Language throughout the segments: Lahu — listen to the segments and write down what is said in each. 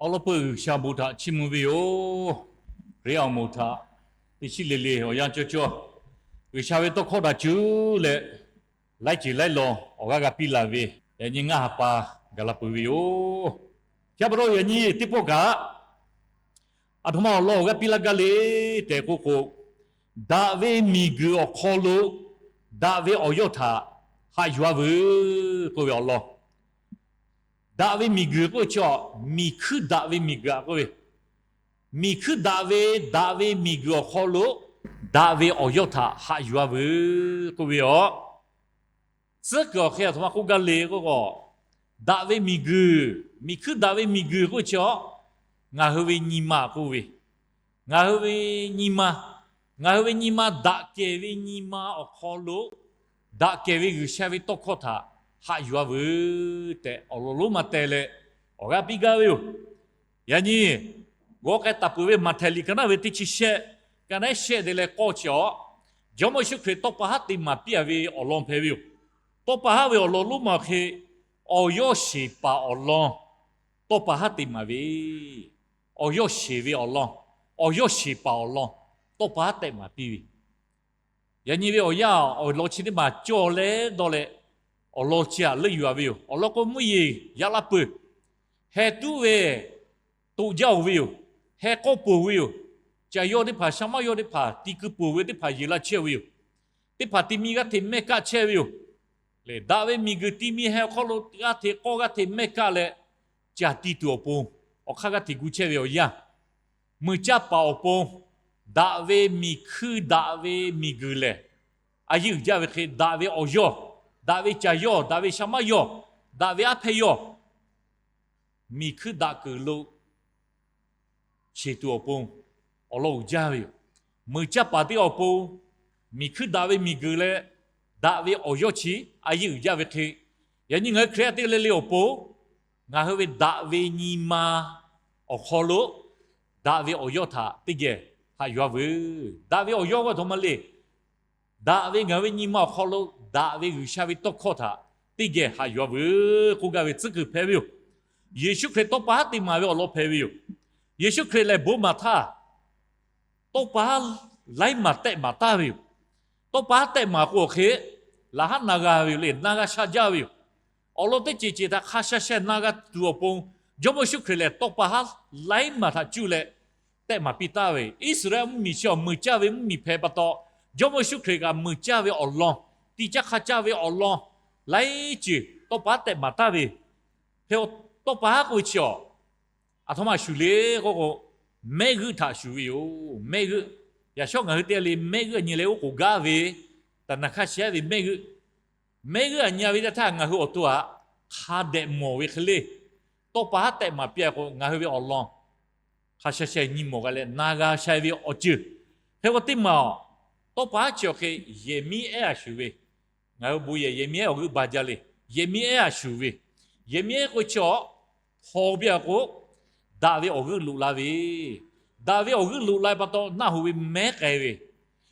Awˬ lawn peuˬ G'uiˬsha bon htaꞈ chiˇ mvuh ve yoˬ. Hkriꞈ yaˇ awˬ moˍ htaꞈ teˇ chiˉ le le awˬ yanˇ cawˇ cawˇ, G'uiˬsha ve tawˇ hkawˇ htaꞈ cuˇ leh, laiˉ ceuˬ laiˉ law awˬ g'aˇ g'a piˇ laˬ ve, yaꞈ nyi ngaˇ ha pa gaˬ la peuˬ ve yoˬ. Chi pa taw yaꞈ nyi teˇ pawˆ kaꞈ, aˬ htoꞈ ma awˬ lawn awˬ g'aˇ piˇ laˇ gaˇ le tehꞈ k'oˆ k'o, daꞈ ve miˬguiˬ awˬ hk'aw lo daꞈ ve awˬ yawˇ htaꞈ haꞈ yuˬ-a veuˬ k'oˆ ve awˬ lawn. Daꞈ ve miˬguiˬ k'oˆ ve chi, miˬ hkuiˇ daꞈ ve miˬguiˬ-a k'oˆ ve, miˬ hkuiˇ daꞈ ve, daꞈ ve miˬguiˬ awˬ hk'aw lo daꞈ ve awˬ yawˇ htaꞈ haꞈ yuˬ-a veuˬ k'oˆ ve yoˬ. Tcuhˉ kuiˬ awˬ hk'e aˬ htoꞈ ma k'oˆ gaˇ le k'oˆ k'o, daꞈ ve miˬguiˬ, miˬ hkuiˇ daꞈ ve miˬguiˬ k'oˆ ve chi, ngaˬ hui ve nyi ma k'oˆ ve, ngaˬ hui ve nyi ma, ngaˬ hui ve nyi ma daꞈ kehˬ ve nyi ma awˬ hk'aw lo, daꞈ kehˬ ve G'uiˬsha ve tawˇ hkawˇ htaꞈ haꞈ yuˬ-a veuˬ tehꞈ awˬ lawn lonˉ ma teh leh awˬ g'aˇ piˇ gaˇ ve yoˬ. Yaꞈ nyi g'aw k'ai taˍ peuˬ ve Maꞈhtehˍ liꞈ ka naˉ ve teˇ chi shehˆ, ka naˉ shehˆ te leh k'awˇ chi awˬ, Jawˇmawˇ Yeˍsuˆ Hkriꞈ tawˇ pa haˉ te maˍ piˇ-a ve awˬ lawn hpehꞈ ve yoˬ. Tawˇ pa haˉ ve awˬ lawn lonˉ ma awˬ hk'e, awˬ yawˇ sheˍ paˍ awˬ lawn tawˇ pa haˉ te maˍ ve, awˬ yawˇ sheˍ ve awˬ lawn, awˬ yawˇ sheˍ paˍ awˬ lawn tawˇ pa haˉ tehꞈ maˍ piˇ ve. Yaꞈ nyi ve awˬ yanˇ awˬ lawn chi teˇ maˬ cawˬ leh dawˇ leh, awˬ lawn chi htaꞈ leuˆ yuˬ-a ve yoˬ. Awˬ lawn k'o, mvuhˇ yeˬ yaꞈ la peuˬ, heh tuˉ ve toꞈ jaˇ-oˬ ve yoˬ. Heh k'awˇ peuˬ ve yoˬ. Caˬ yawˇ teˇ hpaˍ, shaˉ maˉ yawˇ teˇ hpaˍ, ti ku peuˬ ve teˇ hpaˍ yeˬ la chehˇ ve yoˬ. Teˇ hpaˍ ti mi g'aˇ hteꞈ mehˆ kaˆ chehˇ ve yoˬ. Lehˬ, daꞈ ve miˬguiˬ ti mi heh awˬ hk'aw lo g'aˇ hteꞈ k'awˇ g'aˇ hteꞈ mehˆ kaˆ leh, caˬ ti tuˬ awˬ pon awˬ hk'aˇ g'aˇ hteꞈ gu chehˇ ve awˬ yanˇ, muiˬ caˇ paˍ awˬ pon, daꞈ ve miˬ hkuiˇ daꞈ ve miˬguiˬ lehˬ, a yeˇ uiˍ jaˇ ve hk'e daꞈ ve awˬ yawˇ, daꞈ ve caˬ yawˇ, daꞈ ve shaˉ maˉ yawˇ, daꞈ ve aˉ hpehˇ yawˇ, miˬ hkuiˇ daꞈ kuiˬ lo cheˬ tuˬ awˬ pon awˬ lawn uiˍ jaˇ ve yoˬ. Muiˬ caˇ paˍ teˇ awˬ pon, miˬ hkuiˇ daꞈ ve miˬguiˬ leh daꞈ ve awˬ yawˇ chi a yeˇ uiˍ jaˇ ve hk'e, yaꞈ nyi ngaˬ hui Hkriꞈ yaˇ teˇ g'aˇ le le awˬ pon, ngaˬ hui ve daꞈ ve nyi ma awˬ hk'aw lo daꞈ ve awˬ yawˇ htaꞈ teˇ geh haꞈ yuˬ-a veuˬ. Daꞈ ve awˬ yawˇ k'oˆ ve aˬ htoꞈ ma le. Daꞈ ve ngaˬ hui ve nyi ma awˬ hk'aw lo daꞈ ve G'uiˬsha ve tawˇ hkawˇ htaꞈ teˇ geh haꞈ yuˬ-a veuˬ k'oˆ gaˇ ve tcuhˉ kuiˬ hpehꞈ ve yoˬ. Yeˍsuˆ Hkriꞈ tawˇ pa haˉ te maˍ ve awˬ lawn hpehꞈ ve yoˬ. Yeˍsuˆ Hkriꞈ lehˬ bon maˍ htaˇ, tawˇ pa haˉ laiˉ maˬ tehˆ maˍ taˍ ve yoˬ. Tawˇ pa haˉ tehˆ maˍ k'o awˬ hk'e, laꞈ haˉ na g'a ve yoˬ le, na g'a sha jaˇ ve yoˬ. Awˬ lawn teˇ ceuˬ ceuˬ htaꞈ hk'a sha sha na g'a tuˬ awˬ pon, Jawˇmawˇ Yeˍsuˆ Hkriꞈ lehˬ tawˇ pa haˉ laiˉ maˬ htaꞈ cuˇ leh tehˆ maˍ piˇ taˍ ve, Iˉsaˍreˍlaˆ mvuhˇmiˬ chi awˬ muiˬ caˇ ve mvuhˇmiˬ hpehꞈ pa taw, Jawˇmawˇ Yeˍsuˆ Hkriꞈ kaꞈ muiˬ caˇ ve awˬ lawn, ti caˇ hk'a caˇ ve awˬ lawn laiˉ ceuˬ tawˇ pa haˉ tehˆ maˍ taˍ ve, hk'e tawˇ pa haˉ k'oˆ ve chi awˬ, aˬ htoꞈ ma shuˍ le k'oˆ k'o, mehˆ g'euˆ htaꞈ shuˍ ve yoˬ. Mehˆ g'euˆ, yaꞈ shawˉ ngaˬ hui teˇ g'aˇ le mehˆ g'euˆ a nyi leh oˉ k'oˍ gaˇ ve, taˍ naˬ hk'a shehˍ ve mehˆ g'euˆ, mehˆ g'euˆ a nyi a ve teˇ htaˇ ngaˬ hui awˬ to htaꞈ hk'a dehꞈ mawˬ ve hk'e le, tawˇ pa haˉ tehˆ maˍ piˇ-a k'o ngaˬ hui ve awˬ lawn hk'a sha sha nyi mawˬ g'a leh na g'a sha ve awˬ ceuˬ. Hk'e k'o teˇ maˬ awˬ, tawˇ pa haˉ chi awˬ hk'e yehˬ miˉ ehˉ a shuˍ ve, ngaˬ hui bon yehˬ yehˬ miˉ ehˉ awˬ g'euˆ ba jaˇ le. Yehˬ miˉ ehˉ a shuˍ ve, yehˬ miˉ ehˉ k'o chi awˬ, hpaw piˇ-a k'o, daꞈ ve awˬ g'euˆ loꞈ la ve, daꞈ ve awˬ g'euˆ loꞈ la pa taw naˆ hoꞈ ve mehˉ k'ai ve,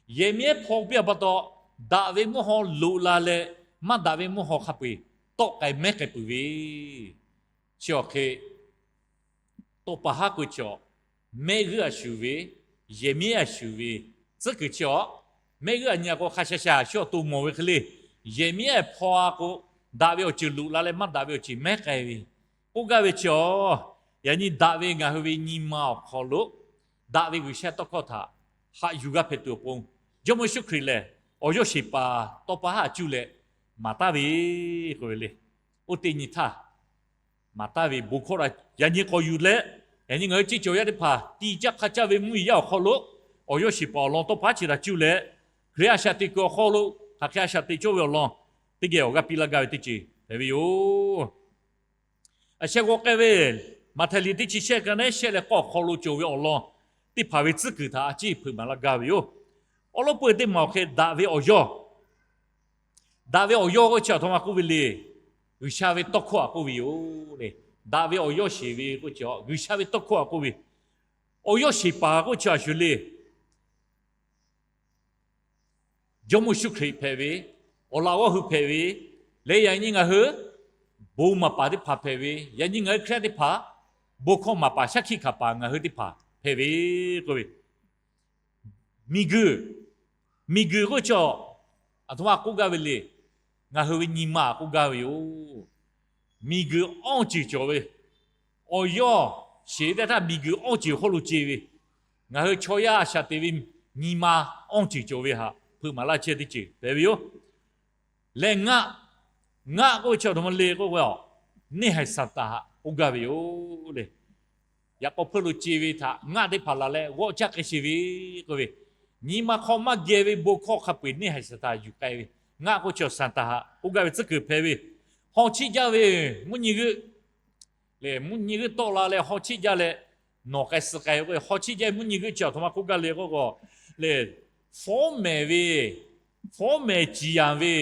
yehˬ miˉ ehˉ hpaw piˇ-a pa taw, daꞈ ve mvuhˇ haw loꞈ la leh, maˇ daꞈ ve mvuhˇ haw hk'a peu-eˬ tawˆ k'ai mehˉ k'ai peuˬ ve, chi awˬ hk'e tawˇ pa haˉ k'oˆ ve chi awˬ, mehˆ g'euˆ a shuˍ ve, yehˬ miˉ ehˉ a shuˍ ve, tcuhˉ kuiˬ chi awˬ, mehˆ g'euˆ a nyi a k'o hk'a sha sha shu awˬ to mawˬ ve hk'e le, yehˬ miˉ ehˉ hpaw-a k'o, daꞈ ve awˬ ceuˬ loꞈ la leh maˇ daꞈ ve awˬ ceuˬ mehˉ k'ai ve, k'oˆ gaˇ ve chi awˬ, yaꞈ nyi daꞈ ve ngaˬ hui ve nyi ma awˬ hk'aw lo daꞈ ve G'uiˬsha tawˇ hkawˇ htaꞈ haꞈ yuˬ g'a hpehꞈ tuˬ awˬ pon, Jawˇmawˇ Yeˍsuˆ Hkriꞈ lehˬ awˬ yawˇ sheˍ paˍ tawˇ pa haˉ a cuˇ leh maˍ taˍ ve k'oˆ ve le. Oˇ teˇ nyi htaˇ maˍ taˍ ve bon hkawˇ htaꞈ yaꞈ nyi k'awꞈ yuˬ leh, yaꞈ nyi ngaˬ hui ceˇ cawˬ yaˇ teˇ hpaˍ ti caˇ hk'a caˇ ve mvuhˇmiˬ yaˇ awˬ hk'aw lo awˬ yawˇ sheˍ paˍ awˬ lawn tawˇ pa haˉ chi htaꞈ cuˇ leh, Hkriꞈ a shaꞈ teꞈ kuiˬ awˬ hk'aw lo hk'aˬ hk'e a shaꞈ teꞈ cawˇ ve awˬ lawn teˇ geh awˬ g'aˇ piˇ laˇ gaˇ ve teˇ ceuˬ hpehꞈ ve yoˬ. A sheh g'aw k'ai ve, Maꞈhtehˍ liꞈ teˇ chi shehˆ ka naˉ shehˆ leh k'awˇ awˬ hk'aw lo cawˬ ve awˬ lawn teˇ hpaˍ ve tcuhˉ kuiˬ htaꞈ a ciˉ hpeuꞈ maˍ laˇ gaˇ ve yoˬ. Awˬ lawn peu teˇ maˬ awˬ hk'e daꞈ ve awˬ yawˇ, daꞈ ve awˬ yawˇ k'oˆ chi aˬ htoꞈ ma k'oˆ ve le. G'uiˬsha ve tawˇ hkawˇ htaꞈ k'oˆ ve yoˬ le. Daꞈ ve awˬ yawˇ sheˍ ve k'oˆ chi G'uiˬsha ve tawˇ hkawˇ htaꞈ k'oˆ ve, awˬ yawˇ sheˍ paˍ k'oˆ chi a shuˍ le. Jawˇmawˇ Yeˍsuˆ Hkriꞈ hpehꞈ ve, awˬ laꞈ g'awˇ hui hpehꞈ ve, leh yaꞈ nyi ngaˬ hui bon maˍ paˍ teˇ hpaˍ hpehꞈ ve, yaꞈ nyi ngaˬ hui Hkriꞈ yaˇ teˇ hpaˍ bon hkawˇ maˍ paˍ shaˉ hkiˆ hkanˍ paˍ ngaˬ hui teˇ hpaˍ hpehꞈ ve k'oˆ ve, miˬguiˬ, miˬguiˬ k'oˆ chi, aˬ htoꞈ ma k'oˆ gaˇ ve le. Ngaˬ hui ve nyi ma k'oˆ gaˇ ve yoˬ. Miˬguiˬ awˇ ceuˬ cawˬ ve, awˬ yawˇ sheˍ ve teˇ htaˇ miˬguiˬ awˇ ceuˬ hk'oˆ lo ce ve, ngaˬ hui chaw yaˇ a shaꞈ teꞈ ve nyi ma awˇ ceuˬ cawˬ ve htaꞈ hpeuꞈ maˍ laˇ chehˇ teˇ ceuˬ hpehꞈ ve yoˬ. Leh ngaˆ, ngaˆ k'oˆ ve chi aˬ htoꞈ ma le k'oˆ k'o, neˇ haiˬ Saˍtanˍ htaꞈ k'oˆ gaˇ ve yoˬ le. Yaꞈ k'aw hpeuˇ lo ce ve htaꞈ ngaˆ teˇ hpaˍ laˬ leh g'awˆ caˇ k'ai sheˍ ve k'oˆ ve, nyi ma hk'aw maˇ geh ve bon hkawˇ hk'a peu-eˬ neˇ haiˬ Saˍtanˍ yuˬ k'ai ve. Ngaˆ k'oˆ chi Saˍtanˍ htaꞈ k'oˆ gaˇ ve tcuhˉ kuiˬ hpehꞈ ve. Haw chiˆ jaˇ ve mvuhˇ nyi g'euˆ, lehˬ mvuhˇ nyi g'euˆ tawˆ la leh haw chiˆ jaˇ leh nawˬ k'ai suh k'ai ve k'o, haw chiˆ jaˇ ve mvuhˇ nyi g'euˆ chi aˬ htoꞈ ma k'oˆ gaˇ le k'oˆ k'o, lehˬ, fawˉ mehˍ ve, fawˉ mehˍ ciˍ yanˍ ve,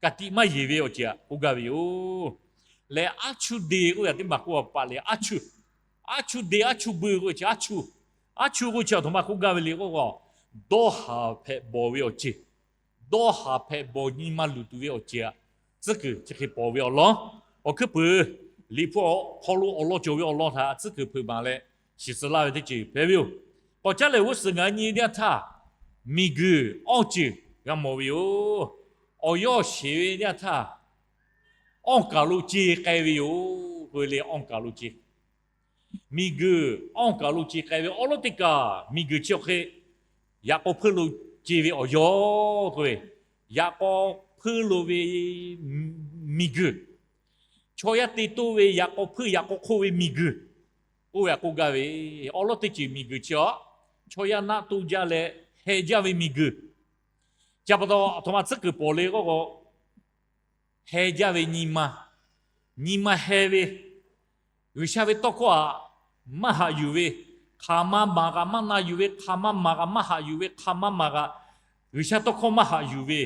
ka tiꞈ maˇ yeˬ ve awˬ ceuˬ htaꞈ k'oˆ gaˇ ve yoˬ. Lehˬ, aˉ chuˇ de k'oˆ ve teˇ maˬ k'oˆ a paˍ lehˬ, aˉ chuˇ, aˉ chuˇ de, aˉ chuˇ bui k'oˆ ve chi aˉ chuˇ, aˉ chuˇ k'oˆ chi aˬ htoꞈ ma k'oˆ gaˇ ve le k'oˆ k'o, dawˇ haˍ hpehꞈ bawˬ ve awˬ ceuˬ, dawˇ haˍ hpehꞈ bawˬ nyi ma luˬ tuˬ ve awˬ ceuˬ htaꞈ tcuhˉ kuiˬ chi hk'e pawˬ ve awˬ lawn, awˬ hkuiˉ puiˍ Liꞈ hpu awˬ hk'aw lo awˬ lawn cawˬ ve awˬ lawn htaꞈ tcuhˉ kuiˬ hpeuꞈ maˍ leh shiˍ tcuh laˇ ve teˇ ceuˬ hpehꞈ ve yoˬ. K'awꞈ caˉ lehˬ, g'uˇ suhˍ ngaˬ nyi teˇ yanˇ htaˇ, miˬguiˬ awˇ ceuˬ g'a mawˬ ve yoˬ. Awˬ yawˇ sheˍ ve teˇ yanˇ htaˇ, awˇ kaˬ lo ce k'ai ve yoˬ k'oˆ ve le. Awˇ kaˬ lo ce, miˬguiˬ awˇ kaˬ lo ce k'ai ve awˉ lawˉ teˇ kaˬ miˬguiˬ chi awˬ hk'e yaꞈ k'aw hpeuˇ lo ce ve awˬ yawˇ k'oˆ ve, yaꞈ k'aw hpeuˇ lo ve miˬguiˬ, chaw yaˇ te toˇ ve yaꞈ k'aw hpeuˇ yaꞈ k'aw hk'oˆ ve miˬguiˬ, oˇ ve htaꞈ k'oˆ gaˇ ve. Awˉ lawˉ teˇ ceuˬ miˬguiˬ chi aw, chaw yaˇ naˆ toˇ jaˇ leh heh jaˇ ve miˬguiˬ, chi pa taw aˬ htoꞈ ma tcuhˉ kuiˬ pawˬ le k'oˆ k'o, heh jaˇ ve nyi ma, nyi ma heh ve, G'uiˬsha ve tawˇ hkawˇ htaꞈ maˇ haꞈ yuˬ ve, hk'aˬ ma maˍ kaꞈ maˇ na yuˬ ve, hk'aˬ ma maˍ kaꞈ maˇ haꞈ yuˬ ve, hk'aˬ ma maˍ kaꞈ G'uiˬsha tawˇ hkawˇ maˇ haꞈ yuˬ ve,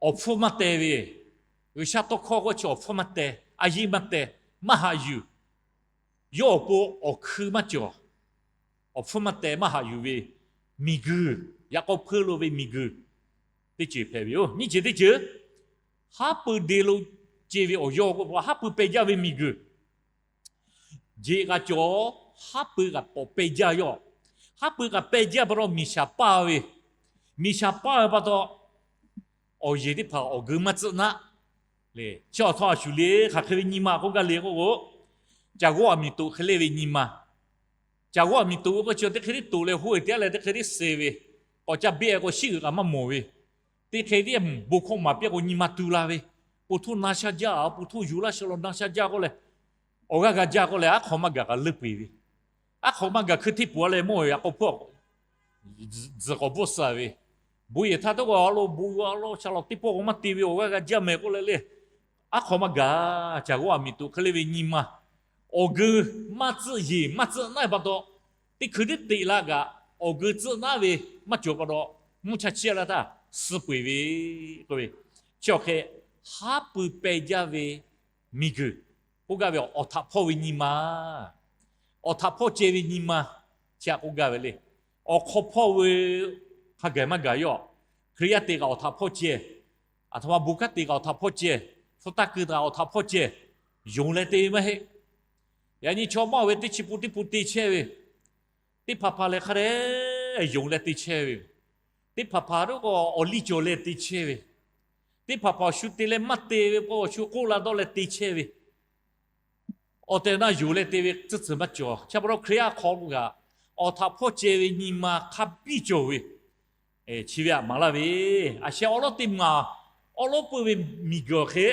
awˬ hpfuhˇ maˇ teh ve, G'uiˬsha tawˇ hkawˇ k'oˆ chi awˬ hpfuhˇ maˇ teh, a yiˇ maˇ teh, maˇ haꞈ yuˬ, yawˇ awˬ pon awˬ hkui maˇ cawˬ, awˬ hpfuhˇ maˇ teh maˇ haꞈ yuˬ ve miˬguiˬ, yaꞈ k'aw hpeuˇ lo ve miˬguiˬ teˇ ceuˬ hpehꞈ ve yoˬ. Nyiˇ ceuˬ teˇ ceuˬ, haˉ pui de lo ce ve awˬ yawˇ k'oˆ k'o, haˉ pui peh jaˇ ve miˬguiˬ, jeꞈ kaꞈ cawˬ, haˉ pui kaꞈ k'awꞈ peh jaˇ yawˇ. Haˉ pui kaꞈ peh jaˇ pa taw miˬ shaˍ paˇ ve, miˬ shaˍ paˇ ve pa taw, awˬ yeˬ teˇ hpaˍ awˬ geu maˇ tcuhˆ naˆ le. Chi awˬ htaw a shuˍ le, hk'aˬ hk'e ve nyi ma k'oˆ gaˇ le k'oˆ k'o, caˬ g'awˇ aˬ miˍ toꞈ hk'e le ve nyi ma. Caˬ g'awˇ aˬ miˍ toꞈ ve k'o, chi teˇ hk'e tiˉ toꞈ leh hoˆ e te leh teˇ hk'e tiˉ suh ve, k'awꞈ ca beˆ k'o shiˉ g'uiˬ kaꞈ maˇ mawˬ ve, teˇ hk'e tiˉ bon hkawˇ maˍ piˇ k'o nyi ma tu la ve, po htoˇ na sha jaˇ, po htoˇ yuˬ laˇ sha law na sha jaˇ k'oˆ leh, awˬ g'aˇ g'a jaˇ k'oˆ leh, aˉ hk'awꞈ maˇ gaˬ kaꞈ leuˆ peuˬ ve, aˉ hk'awꞈ maˇ gaˬ hkui hteˇ puˍ a leh mawˇ ve yaꞈ k'aw hpawˇ tzuhˬ k'awꞈ bvuhˆ suh ve, bon yehˬ htaˇ tawˇ k'o a lo bon a lo shaˍ law teˇ pawˆ k'o maˇ te ve, awˬ g'aˇ g'a jaˇ mehˍ k'oˆ leh le, aˉ hk'awꞈ maˇ gaˬ. Caˬ g'awˇ aˬ miˍ toꞈ hk'e le ve nyi ma, awˬ geu maˇ tcuhˆ yeˬ maˇ tcuhˆ naˆ ve pa taw, teˇ hkui tiˉ teꞈ la kaꞈ awˬ geu tcuhˆ naˆ ve maˇ cawˬ pa taw, mvuhˇ cha chiˇ a la htaˇ suh peu eˬ ve k'oˆ ve, chi awˬ hk'e haˉ pui peh jaˇ ve miˬguiˬ k'oˆ gaˇ ve awˬ htaꞈ hpawˇ ve nyi ma, awˬ htaꞈ hpawˇ ceh ve nyi ma, chi htaꞈ k'oˆ gaˇ ve le. Awˬ hk'aw hpawˇ ve hk'a gaˬ maˇ gaˬ yawˇ, Hkriꞈ yaˇ te kaꞈ awˬ htaꞈ hpawˇ ceh, aˬ htoꞈ ma bon kanˉ te kaꞈ awˬ htaꞈ hpawˇ ceh, hpu taˇ keu kaꞈ awˬ htaꞈ hpawˇ ceh, yonˍ leh te ve maˇ heˆ. Yaꞈ nyi chaw mawˇ ve teˇ chi pun teˇ pun te chehˇ ve, teˇ hpaˍ hpaˍ lehˬ hk'a dehꞈ yonˍ leh te chehˇ ve, teˇ hpaˍ hpaˍ k'o awˬ liˇ cawˬ leh te chehˇ ve, teˇ hpaˍ hpaˍ awˬ shu te leh maˇ te ve k'o awˬ shu k'oˆ la dawˇ leh te chehˇ ve, awˬ tehˬ na yonˍ leh te ve tcuhˉ tcuhˬ maˇ cawˬ. Chi pa taw Hkriꞈ yaˇ hk'aw lo kaꞈ awˬ htaꞈ hpawˇ ceh ve nyi ma hk'a biˇ cawˬ ve, chi ve htaꞈ maˍ laˇ ve, a sheh awˉ lawˉ teˇ maˬ, awˉ lawˉ peuˇ ve miˬguiˬ awˬ hk'e,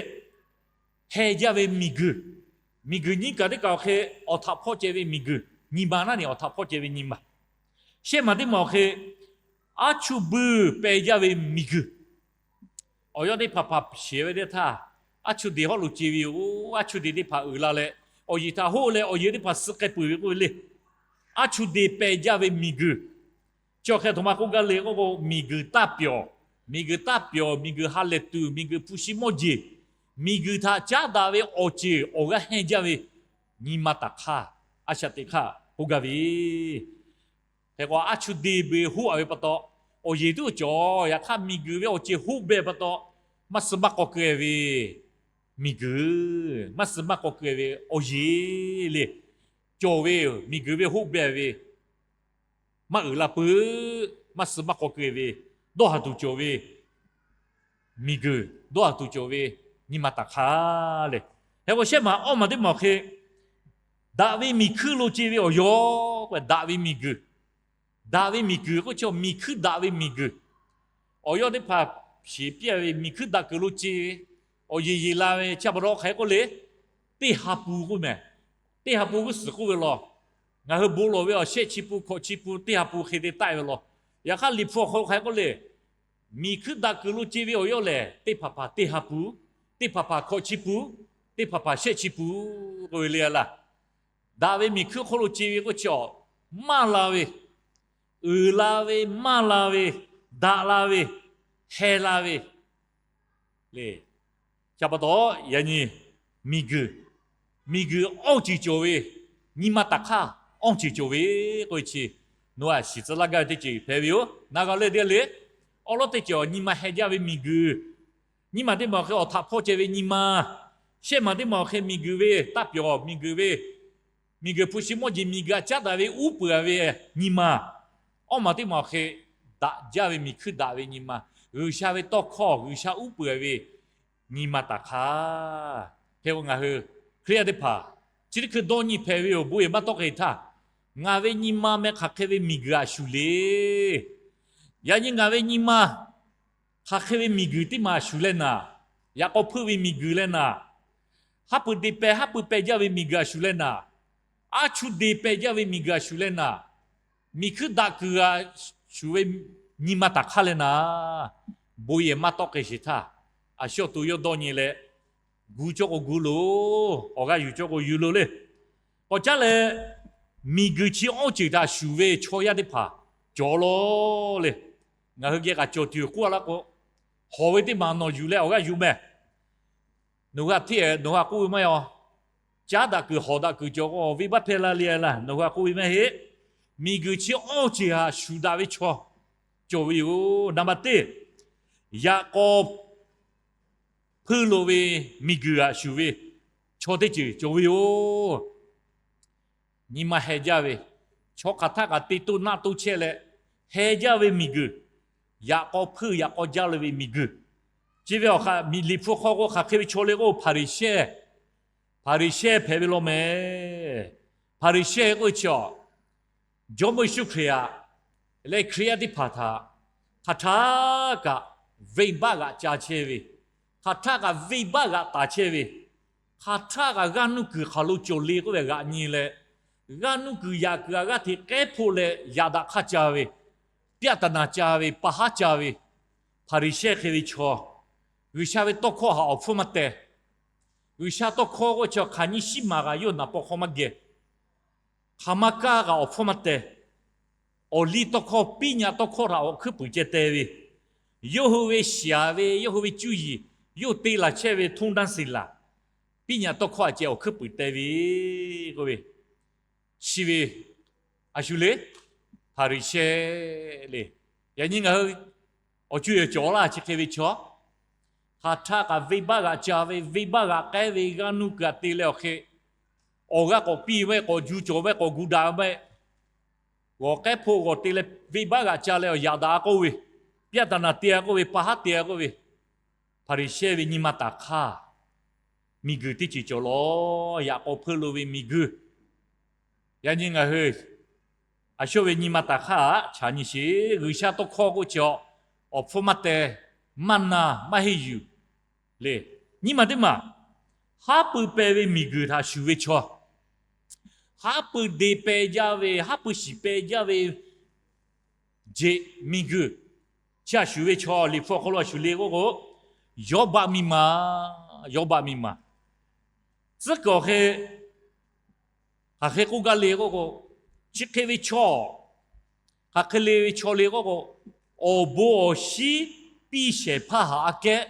heh jaˇ ve miˬguiˬ, miˬguiˬ nyiˇ kaˬ teˇ kaˬ awˬ hk'e, awˬ htaꞈ hpawˇ ceh ve miˬguiˬ, nyi ma naˉ ni awˬ htaꞈ hpawˇ ceh ve nyi ma. Shehˆ maˬ teˇ maˬ awˬ hk'e, aˉ chuˇ buiˇ peh jaˇ ve miˬguiˬ. Awˬ yawˇ teˇ hpaˍ hpaˍ sheˍ ve teˇ htaˇ, aˉ chuˇ deˬ hawˉ lo ce ve yoˬ. Aˉ chuˇ deˬ teˇ hpaˍ uiˍ la leh, awˬ yeˬ htaꞈ hoˆ leh awˬ yeˬ teˇ hpaˍ suh k'ai peuˬ ve k'oˆ ve le. Aˉ chuˇ deˬ peh jaˇ ve miˬguiˬ. Chi awˬ hk'e aˬ htoꞈ ma k'oˆ gaˇ le k'oˆ k'o, miˬguiˬ taˇ pyawˬ, miˬguiˬ taˇ pyawˬ, miˬguiˬ ha lehˬ tuˬ, miˬguiˬ hpu shi mawˇ jeˬ, miˬguiˬ htaꞈ caˉ daꞈ ve awˬ ceuˬ awˬ g'aˇ hehnˇ jaˇ ve nyi ma taˍ hk'aˇ, a shaꞈ teꞈ hk'aˇ k'oˆ gaˇ ve. Hk'e k'o, aˉ chuˇ deˬ beuꞈ hoˆ a ve pa taw, awˬ yeˬ tuˉ cawˬ. Yaꞈ hk'aˇ, miˬguiˬ ve awˬ ceuˬ hoˆ beh pa taw, maˇ suh maˇ k'aw keu e ve miˬguiˬ, maˇ suh maˇ k'aw keu e ve awˬ yeˬ le. cawˬ ve miˬguiˬ ve hoˆ beh ve, maˇ uiˍ la peuˬ, maˇ suh maˇ k'aw keu ve, dawˇ haˍ tuˬ cawˬ ve miˬguiˬ, dawˇ haˍ tuˬ cawˬ ve nyi ma taˍ hk'aˇ le. Hk'e k'o shehˆ maˬ awˇ maˬ teˇ maˬ awˬ hk'e, daꞈ ve miˬ hkuiˇ lo ce ve awˬ yaw k'o, daꞈ ve miˬguiˬ, daꞈ ve miˬguiˬ k'oˆ chi miˬ hkuiˇ daꞈ ve miˬguiˬ. Awˬ yawˇ teˇ hpaˍ shiˍ piˇ ve miˬ hkuiˇ daꞈ kuiˬ lo ce ve, awˬ yeˬ yeˬ la ve chi pa taw hk'aˬ hk'e k'oˆ le, teˇ ha pu k'oˆ mehˍ. Teˇ ha pu g'uˇ suhˍ k'oˆ ve law. Ngaˬ hui bon lawˬ ve awˬ shehˆ chi pu, hkawꞈ chi pu, teˇ ha pu hk'e te taˆ ve law. Yaꞈ hk'aˇ Liꞈ hpu awˬ hk'aw lo hk'aˬ hk'e k'oˆ le, miˬ hkuiˇ daꞈ kuiˬ lo ce ve awˬ yawˇ lehˬ, teˇ hpaˍ hpaˍ teˇ ha pu, teˇ hpaˍ hpaˍ hkawꞈ chi pu, teˇ hpaˍ hpaˍ shehˆ chi pu k'oˆ ve le laˇ. Daꞈ ve miˬ hkuiˇ hk'oˆ lo ce ve k'oˆ chi awˬ, maˇ la ve, uiˍ la ve, maˇ la ve, daꞈ la ve, heh la ve le. Chi pa taw yaꞈ nyi miˬguiˬ, miˬguiˬ awˇ ceuˬ cawˬ ve, nyi ma taˍ hk'aˇ awˇ ceuˬ cawˬ ve k'oˆ ve chi, nawˬ hui shiˍ tcuh laˇ gaˇ ve teˇ ceuˬ hpehꞈ ve yoˬ. Naˍ g'a leh teˇ g'aˇ le, awˉ lawˉ teˇ ceuˬ awˬ nyi ma heh jaˇ ve miˬguiˬ, nyi ma teˇ maˬ awˬ hk'e awˬ htaꞈ hpawˇ ceh ve nyi ma, shehˆ maˬ teˇ maˬ awˬ hk'e miˬguiˬ ve taˇ pyawˬ miˬguiˬ ve, miˬguiˬ hpu shi mawˇ jeˬ miˬguiˬ htaꞈ caˉ daꞈ ve uˉ peunˍ ve nyi ma, awˇ maˬ teˇ maˬ awˬ hk'e daꞈ jaˇ ve miˬ hkuiˇ daꞈ ve nyi ma, G'uiˬsha ve tawˇ hkawˇ G'uiˬsha uˉ peunˍ ve nyi ma taˍ hk'aˇ. Hk'e k'o ngaˬ hui Hkriꞈ yaˇ teˇ hpaˍ chi teˇ hkui dawˇ nyi hpehꞈ ve yoˬ. Bon yehˬ maˇ tawˆ k'ai htaˇ, ngaˬ ve nyi ma meh hk'aˬ hk'e ve miˬguiˬ a shuˍ le. Yaꞈ nyi ngaˬ ve nyi ma hk'aˬ hk'e ve miˬguiˬ teˇ maˬ a shuˍ leh naˍ, yaꞈ k'aw hpeuˆ ve miˬguiˬ leh naˍ, haˉ pui de peh haˉ pui peh jaˇ ve miˬguiˬ a shuˍ leh naˍ, aˉ chuˇ de peh jaˇ ve miˬguiˬ a shuˍ leh naˍ, miˬ hkuiˇ daꞈ kuiˬ a shuˍ ve nyi ma taˍ hk'aˇ leh naˍ, bon yehˬ maˇ tawˆ k'ai sheˍ htaˇ, a shu awˬ to yawˇ dawˇ nyi leh, gu cawˇ k'o gu loˬ, awˬ g'aˇ yuˬ cawˇ k'o yuˬ loˬ le. K'awꞈ caˉ leh, miˬguiˬ chi awˇ ceuˬ htaꞈ shuˍ ve chaw yaˇ teˇ hpaˍ cawˬ law le. Ngaˬ hui geh kaꞈ cawˬ tuˬ k'oˆ a laˇ k'o, hawˬ ve teˇ maˬ nawˬ yuˬ leh awˬ g'aˇ yuˬ meh. Nawˬ hui htaꞈ hteˇ nawˬ hui htaꞈ k'oˆ ve maˇ heˆ. Caˉ daꞈ kuiˬ hawˬ daꞈ kuiˬ cawˬ k'o, venˇbaˆ hpehˇ la le laˇ. Nawˬ hui htaꞈ k'oˆ ve maˇ heˆ. Miˬguiˬ chi awˇ ceuˬ htaꞈ shuˍ daꞈ ve chaw cawˬ ve yoˬ. Naˍ baˬ teˇ, yaꞈ k'aw hpeuˆ lo ve miˬguiˬ htaꞈ shuˍ ve chaw teˇ ceuˬ cawˬ ve yoˬ. Nyi ma heh jaˇ ve, chaw hk'aˬ htaˆ kaꞈ te toˇ naˆ toˇ chehˇ leh heh jaˇ ve miˬguiˬ, yaꞈ k'aw hpeuˆ yaꞈ k'aw jaˇ lo ve miˬguiˬ. Chi ve awˬ hk'aꞈ Liꞈ hpu hk'aw k'o hk'aˬ hk'e ve chaw le k'o Hpaˍriˍsehˇ, Hpaˍriˍsehˇ hpehꞈ ve law mehˍ. Hpaˍriˍsehˇ k'oˆ ve chi a, Jawˇmawˇ Yeˍsuˆ Hkriꞈ htaꞈ leh Hkriꞈ yaˇ teˇ hpaˍ htaꞈ hk'aˬ htaˆ kaꞈ venˇbaˆ g'aꞈ ca chehˇ ve, hk'aˬ htaˆ kaꞈ venˇbaˆ g'aꞈ taˍ chehˇ ve, hk'aˬ htaˆ kaꞈ g'aˇ nuˇ kuiˬ hk'aˬ lo cawˬ le k'oˆ ve g'aꞈ nyi leh, g'aˇ nuˇ kuiˬ yaꞈ kuiˬ a g'aˇ hteꞈ k'ehˉ hpoˆ leh yaꞈ daꞈ hk'aˇ ca ve, pyaˆ taˍ naˍ ca ve, pa haˉ ca ve, Hpaˍriˍsehˇ hk'e ve chaw, G'uiˬsha ve tawˇ hkawˇ htaꞈ awˬ hpfuhˇ maˇ teh. G'uiˬsha tawˇ hkawˇ k'oˆ chi hk'aˬ nyiˇ shiˉ maˬ kaꞈ yawˇ naˍ paw hk'aw maˇ geh. Hk'aˬ ma kaˇ kaꞈ awˬ hpfuhˇ maˇ teh. Awˬ liˇ tawˇ hkawˇ, piˇ nyaꞈ tawˇ hkawˇ htaꞈ awˬ hkuiˉ puiˍ ceh teh ve, yawˇ hui ve shiˍ ve, yawˇ hui ve cuˇ yiˍ, yawˇ te laˬ chehˇ ve htoˇ danˇ seˍ laˬ, piˇ nyaꞈ tawˇ hkawˇ a ceh awˬ hkuiˉ puiˍ teh ve k'oˆ ve, chi ve a shu le, Hpaˍriˍsehˇ le. Yaꞈ nyi ngaˬ hui awˬ cuˇ yiˍ cawˬ laˇ chi hk'e ve chaw, hk'aˬ htaˆ kaꞈ venˇbaˆ g'aꞈ ca ve, venˇbaˆ g'aꞈ k'ehˉ ve, g'aˇ nuˇ kuiˬ a te leh awˬ hk'e, awˬ g'aˇ k'awꞈ piˇ ve, k'awꞈ ju cawˬ ve, k'awꞈ gu daꞈ ve, g'awˬ k'ehˉ hpoˆ g'awˬ te leh venˇbaˆ g'aꞈ ca leh awˬ yaꞈ daꞈ a k'oˆ ve, pyaˆ taˍ naˍ te a k'oˆ ve, pa haˉ te a k'oˆ ve, Hpaˍriˍsehˇ ve nyi ma taˍ hk'aˇ, miˬguiˬ teˇ ceuˬ cawˬ law. Yaꞈ k'aw hpeuˆ lo ve miˬguiˬ. Yaꞈ nyi ngaˬ hui a shu ve nyi ma taˍ hk'aˇ aꞈ chaꞈ nyi sheˍ. G'uiˬsha tawˇ hkawˇ k'oˆ chi a, awˬ hpfuhˇ maˇ teh, maˇ na, maˇ henˇ yuˬ le. Nyiˇ maˬ teˇ maˬ, haˉ pui peh ve miˬguiˬ htaꞈ shuˍ ve chaw, haˉ pui de peh jaˇ ve, haˉ pui shiˍ peh jaˇ ve jeꞈ miˬguiˬ chi a shuˍ ve chaw Liꞈ hpu awˬ hk'aw lo a shuˍ le k'oˆ k'o, Yawˇbaˆ miˇ ma, Yawˇbaˆ miˇ ma. Tcuhˉ kuiˬ awˬ hk'e hk'aˬ hk'e k'oˆ gaˇ le k'oˆ k'o, chi hk'e ve chaw, hk'aˬ hk'e le ve chaw le k'oˆ k'o, awˬ bon awˬ shinˉ piˇ shehˍ hpaˇ haꞈ aꞈ kehˉ,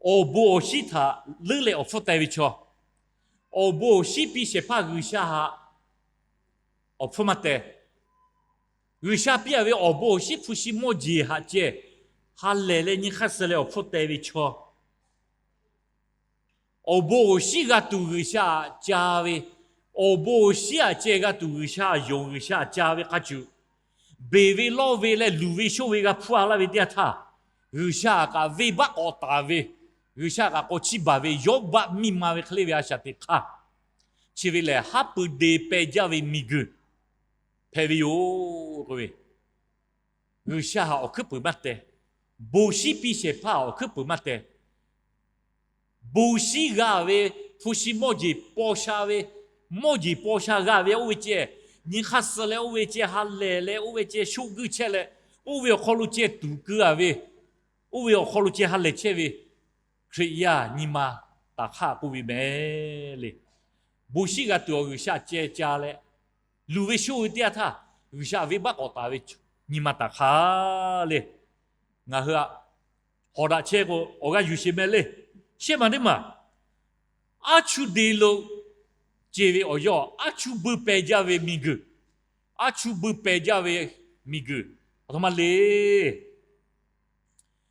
awˬ bon awˬ shinˉ htaꞈ leuˉ leh awˬ hpfuhˇ teh ve chaw, awˬ bon awˬ shinˉ piˇ shehˍ hpaˇ G'uiˬsha haꞈ awˬ hpfuhˇ maˇ teh. G'uiˬsha piˇ a ve awˬ bon awˬ shinˉ hpu shi mawˇ jeˬ haꞈ ceh ha lehˬ leh nyi hk'aˇ suh leh awˬ hpfuhˇ teh ve chaw, awˬ bon awˬ shinˉ g'a tuˬ G'uiˬsha haꞈ ca ve, Awˬ bon awˬ shinˉ aꞈ ceh g'a tuˬ G'uiˬsha yonˍ, G'uiˬsha caˇ ve hk'a shuˍ, beˬ ve lawˇ ve leh luˬ ve shonˇ ve g'a hpuˇ a laˇ ve teˇ yanˇ htaˇ, G'uiˬsha kaꞈ venˇbaˆ k'awꞈ taˍ ve, G'uiˬsha kaꞈ k'awꞈ chiˇ baˬ ve Yawˇbaˆ miˇ ma ve hk'e le ve a shaꞈ teꞈ hk'aˇ chi ve lehˬ, haˉ pui de peh jaˇ ve miˬguiˬ hpehꞈ ve yoˬ k'oˆ ve, G'uiˬsha htaꞈ awˬ hkuiˉ puiˍ maˇ teh. Bon shinˉ piˇ shehˍ hpaˇ awˬ hkuiˉ puiˍ maˇ teh. Bon shinˉ g'a ve, hpu shi mawˇ jeˬ paw sha ve, mawˇ jeˬ paw sha g'a ve oˇ ve ceh, nyi hk'aˇ suh leh oˇ ve ceh ha lehˬ leh oˇ ve ceh shoˆ guiˇ chehˇ leh, oˇ ve awˬ hk'aw lo ceh tuˍ keu a ve, oˇ ve awˬ hk'aw lo ceh ha lehˬ chehˇ ve Hkriꞈ yaˇ nyi ma taˍ hk'aˇ k'oˆ ve mehˍ le. Bon shinˉ g'a tuˬ awˬ G'uiˬsha ceh ca leh, luˬ ve shonˇ ve teˇ yanˇ htaˇ G'uiˬsha venˇbaˆ k'awꞈ taˍ ve nyi ma taˍ hk'aˇ le. Ngaˬ hui a hawˍ daꞈ chehˇ k'o awˬ g'aˇ yuˬ sheˍ mehˍ le. Shehˆ maˬ teˇ maˬ, aˉ chuˇ de lo ce ve awˬ yawˇ aˉ chuˇ buiˇ peh jaˇ ve miˬguiˬ, aˉ chuˇ buiˇ peh jaˇ ve miˬguiˬ, aˬ htoꞈ ma le.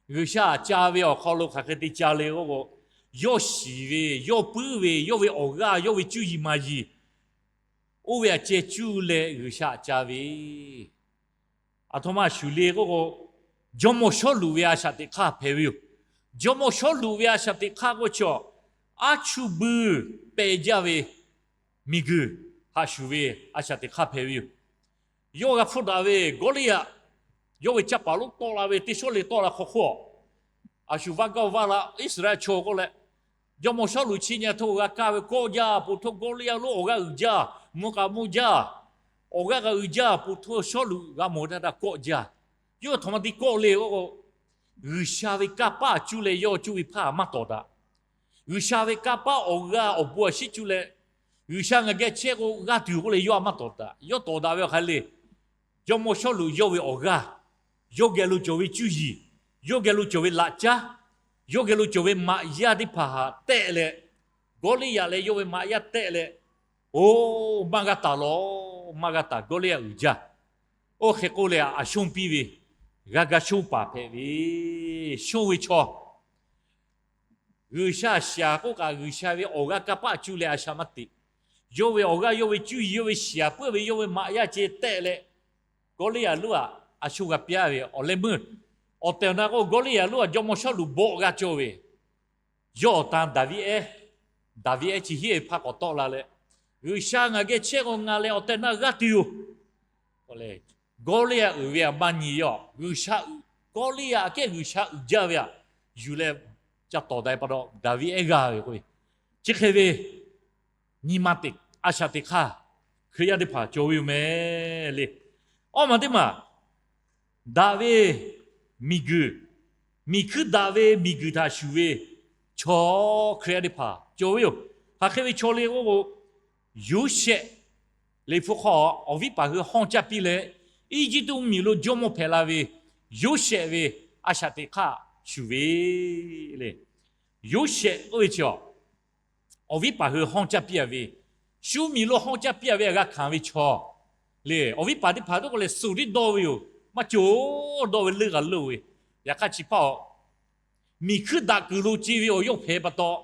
G'uiˬsha ca ve awˬ hk'aw lo hk'aˬ hk'e te ca le k'oˆ k'o, yawˇ shiˍ ve, yawˇ puiˉ ve, yawˇ ve awˬ g'aˇ, yawˇ ve cuˇ yiˍ maˍ yiˍ, oˇ ve aꞈ ceh cuˇ leh G'uiˬsha ca ve, aˬ htoꞈ ma shuˍ le k'oˆ k'o, jawˇmawˇ Sawˉluꞈ ve a shaꞈ teꞈ hk'aˇ hpehꞈ ve yoˬ. Jawˇmawˇ Sawˉluꞈ ve a shaꞈ teꞈ hk'aˇ k'oˆ chi, aˉ chuˇ buiˇ peh jaˇ ve miˬguiˬ haꞈ shuˍ ve a shaꞈ teꞈ hk'aˇ hpehꞈ ve yoˬ. Yawˇ g'a hpfuhˆ daꞈ ve Gawˇliˇyaꞈ, yawˇ ve caˇ paˍ lonˉ tawˆ la ve teˇ shawˉ le tawˆ la hk'aw hk'oˆ, a shu vaˇ gaˇ vaˇ la Iˉsaˍreˍlaˆ chaw k'oˆ leh, jawˇmawˇ Sawˉluꞈ chi nyi htaˇ g'a kaˇ ve kawˆ jaˇ, po htoˇ Gawˇliˇyaꞈ lonˉ awˬ g'aˇ uiˍ jaˇ, mvuh k'a mvuh jaˇ, awˬ g'aˇ g'a uiˍ jaˇ, po htoˇ Sawˉluꞈ g'a mawˬ daꞈ daꞈ kawˆ jaˇ. Yawˇ htaꞈ ma te kawˆ le k'o, G'uiˬsha ve kanˇ paˆ cuˇ leh yawˇ cuˇ ve hpaˇ maˇ tawˍ daꞈ. G'uiˬsha ve kanˇ paˆ awˬ g'aˇ awˬ bon awˬ shinˉ cuˇ leh, G'uiˬsha ngaˬ geh chehˇ k'o g'aˇ tuˬ k'oˆ leh yawˇ a maˇ tawˍ daꞈ. Yawˇ tawˍ daꞈ ve awˬ hk'aˬ le, jawˇmawˇ Sawˉluꞈ yawˇ ve awˬ g'aˇ, yawˇ geh lo cawˬ ve cuˇ yiˍ, yawˇ geh lo cawˬ ve laꞈ caˉ, yawˇ geh lo cawˬ ve maꞈ yaˇ teˇ hpaˍ htaꞈ tehˆ leh, Gawˇliˇyaꞈ leh yawˇ ve maꞈ yaˇ tehˆ leh, oˇ maˇ g'a taˍ lawˬ, maˇ g'a taˍ Gawˇliˇyaꞈ uiˍ jaˇ. Oˇ hk'e k'oˆ leh a shonˇ piˇ ve, g'a ga shonˇ paˍ hpehꞈ ve, shonˇ ve chaw G'uiˬsha shaˍ k'oˆ kaꞈ G'uiˬsha ve awˬ g'aˇ kanˇ paˆ cuˇ leh a shaꞈ maˇ teꞈ. Yawˇ ve awˬ g'aˇ yawˇ ve cuˇ yiˍ yawˇ ve shaˍ puiˉ ve yawˇ ve maꞈ yaˇ ceh tehˆ leh, Gawˇliˇyaꞈ lonˉ aꞈ a sho g'a piˇ ve awˬ leh meuˇ. Awˬ tehˬ awˬ na k'o Gawˇliˇyaꞈ lonˉ aꞈ jawˇmawˇ Sawˉluꞈ bawˆ g'a cawˇ ve, yawˇ awˬ tan Daˍviˆ ehˉ, Daˍviˆ ehˉ chi hiˉ ve hpaˇ k'awꞈ tawˆ la leh, G'uiˬsha ngaˬ geh chehˇ k'o ngaˬ leh awˬ tehˬ awˬ na g'aˇ tuˬ yoˬ. Gawˇliˇyaꞈ uiˍ ve aꞈ maˇ nyi yawˇ G'uiˬsha uiˍ, Gawˇliˇyaꞈ aꞈ kehˉ G'uiˬsha uiˍ jaˇ ve aꞈ yuˬ leh ca tawˍ daꞈ pa taw Daˍviˆ ehˉ g'a ve k'o, chi hk'e ve nyi ma teꞈ a shaꞈ teꞈ hk'aˇ Hkriꞈ yaˇ teˇ hpaˍ cawˬ ve yoˬ mehˍ le. Awˇ maˬ teˇ maˬ, daꞈ ve miˬguiˬ, miˬ hkuiˇ daꞈ ve miˬguiˬ htaꞈ shuˍ ve chaw Hkriꞈ yaˇ teˇ hpaˍ cawˬ ve yoˬ. Hk'aˬ hk'e ve chaw le k'oˆ k'o, Yoˇsehꞈ, Liꞈ hpu hk'aw awˬ viˉ paˍ hui hawˇ caˇ piˇ leh, Eˇjiˇtuꞈ mvuhˇmiˬ lo jawˇmawˇ hpehꞈ la ve Yoˇsehꞈ ve a shaꞈ teꞈ hk'aˇ shuˍ ve le. Yoˇsehꞈ oˇ ve chi awˬ viˉ paˍ hui hawˇ caˇ piˇ a ve, shu miˬ lo hawˇ caˇ piˇ a ve aꞈ g'a hkanˍ ve chaw le. Awˬ viˉ paˍ teˇ hpaˍ teˇ k'oˆ leh suˍ tiˉ dawˇ ve yoˬ. Maˇ cawˬ, dawˇ ve leuˇ g'a leuˇ ve. Yaꞈ hk'aˇ chi hpaˇ miˬ hkuiˇ daꞈ kuiˬ lo ce ve awˬ yawˇ hpehꞈ pa taw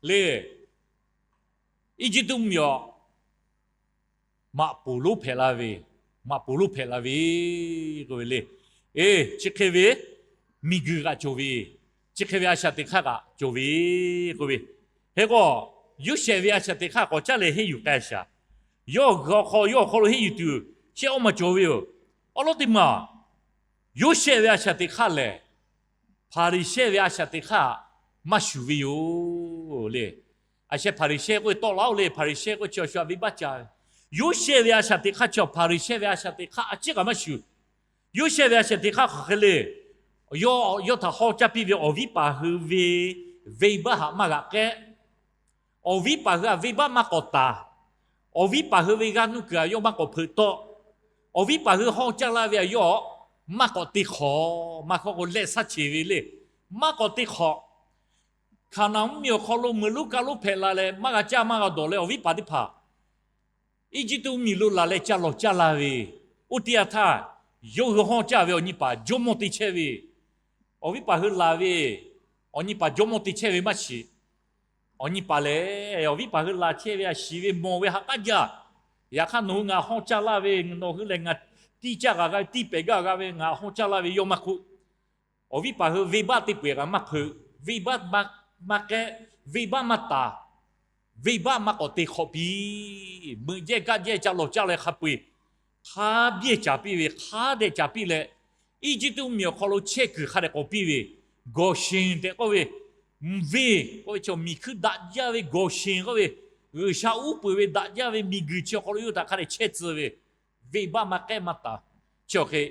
le, Eˇjiˇtuꞈ mvuhˇmiˬ awˬ maꞈ poˍ lonˉ hpehꞈ la ve, maꞈ poˍ lonˉ hpehꞈ la ve k'oˆ ve le. Eˬ, chi hk'e ve miˬguiˬ kaꞈ cawˬ ve, chi hk'e ve a shaꞈ teꞈ hk'aˇ kaꞈ cawˬ ve k'oˆ ve. Hk'e k'o, Yoˇsehꞈ ve a shaꞈ teꞈ hk'aˇ k'awꞈ caˉ leh henˇ yuˬ k'ai shaˍ. Yawˇ awˬ hk'aw, yawˇ awˬ hk'aw lo henˇ yuˬ tuˬ shehˆ awˇ maˬ cawˬ ve yoˬ. Awˬ lawn teˇ maˬ, Yoˇsehꞈ ve a shaꞈ teꞈ hk'aˇ lehˬ, Hpaˍriˍsehˇ ve a shaꞈ teꞈ hk'aˇ maˇ shuˍ ve yoˬ le. A sheh Hpaˍriˍsehˇ k'oˆ ve tawˆ la-oˬ le. Hpaˍriˍsehˇ k'oˆ ve chi awˬ shu aꞈ venˇbaˆ ca ve, Yoˇsehꞈ ve a shaꞈ teꞈ hk'aˇ chi Hpaˍriˍsehˇ ve a shaꞈ teꞈ hk'aˇ a ciˉ kaꞈ maˇ shuˍ. Yoˇsehꞈ ve a shaꞈ teꞈ hk'aˇ hk'aˬ hk'e le, yawˇ yawˇ htaꞈ hawˇ caˇ piˇ ve awˬ viˉ paˍ hui ve venˇbaˆ htaꞈ maˇ g'aꞈ k'ehˉ. Awˬ viˉ paˍ hui htaꞈ venˇbaˆ maˇ k'awꞈ taˍ. Awˬ viˉ paˍ hui ve g'aˇ nuˇ kuiˬ htaꞈ yawˇ maˇ k'awꞈ hpeuꞈ tawˆ. Awˬ viˉ paˍ hui hawˇ caˇ laˇ ve htaꞈ yawˇ maˇ k'awꞈ te hk'awꞈ, maˇ hk'aw k'o lehˆ shaˉ cheˬ ve le. Maˇ k'awꞈ te hk'awꞈ. Hkaˍnanˍ mvuhˇmiˬ awˬ hk'aw lo meuꞈ lonˉ kaˇ lonˉ hpehꞈ la leh maˇ g'a caˇ maˇ g'a dawˬ leh awˬ viˉ paˍ teˇ hpaˍ Eˇjiˇtuꞈ mvuhˇmiˬ lo laˬ leh ca lawˬ caˇ la ve, oˇ teˇ yanˇ htaˇ yawˇ hui hawˇ caˇ ve awˬ nyi paˍ jawˇmawˇ te chehˇ ve, awˬ viˉ paˍ hui laˬ ve awˬ nyi paˍ jawˇmawˇ te chehˇ ve maˇ shiˍ. Awˬ nyi paˍ lehˬ, awˬ viˉ paˍ hui laˬ chehˇ ve a shiˍ ve mawˬ ve ha k'aˉ jaˇ. Yaꞈ hk'aˇ nawˬ hui ngaˬ hawˇ caˇ laˇ ve, nawˬ hui lehˬ ngaˬ tiˇ caˇ g'a g'a ve, tiˇ pehˍ gaˇ g'a ve ngaˬ hawˇ caˇ laˇ ve yawˇ maˇ k'oˆ. Awˬ viˉ paˍ hui venˇbaˆ teˇ peu-eˬ kaꞈ maˇ hpeuꞈ, venˇbaˆ maˇ k'ehˉ, venˇbaˆ maˇ taˍ, venˇbaˆ maˇ k'awꞈ te hk'awꞈ piˇ. Meuꞈ jehˇ kaˆ jehˇ ca lawˬ caˇ leh hk'a peu-eˬ hk'a biˇ caˍ piˇ ve, hk'a dehꞈ caˍ piˇ leh, Eˇjiˇtuꞈ mvuhˇmiˬ awˬ hk'aw lo chehˇ kuiˬ hk'a dehꞈ k'awꞈ piˇ ve, Gawˬsheˍ tehꞈ k'oˆ ve, venˇ k'oˆ ve chaw miˬ hkuiˇ daꞈ jaˇ ve Gawˬsheˍ k'oˆ ve, G'uiˬsha uˉ peunˍ ve daꞈ jaˇ ve miˬguiˬ chi awˬ hk'aw lo yawˇ htaꞈ hk'a dehꞈ chehˇ tcuh ve, venˇbaˆ maˇ k'ehˉ maˇ taˍ. Chi awˬ hk'e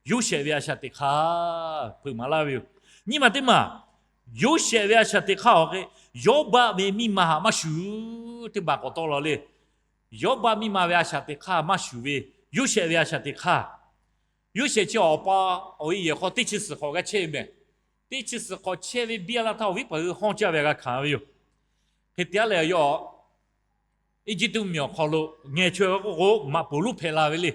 Yoˇsehꞈ ve a shaꞈ teꞈ hk'aˇ hpeuꞈ maˍ laˇ ve yoˬ. Nyi ma teˇ maˬ, Yoˇsehꞈ ve a shaꞈ teꞈ hk'aˇ awˬ hk'e, Yawˇbaˆ ve miˇ ma htaꞈ maˇ shuˍ. Teˇ maˬ k'awꞈ tawˆ la le. Yawˇbaˆ miˇ ma ve a shaꞈ teꞈ hk'aˇ maˇ shuˍ ve, Yoˇsehꞈ ve a shaꞈ teꞈ hk'aˇ. Yoˇsehꞈ chi awˬ pa awˬ e yehˬ hk'aw teˇ chi suhˍ hk'awꞈ g'a chehˇ ve mehˬ. Teˇ chi suhˍ hk'awꞈ chehˇ ve biˇ a laˇ htaˇ awˬ viˉ paˍ hui hawˇ caˇ ve g'a hkanˍ ve yoˬ. Hk'e te a leh yawˇ Eˇjiˇtuꞈ mvuhˇmiˬ awˬ hk'aw lo ngeh chaweh k'oˆ k'o, maꞈ poˍ lonˉ hpehꞈ la ve le.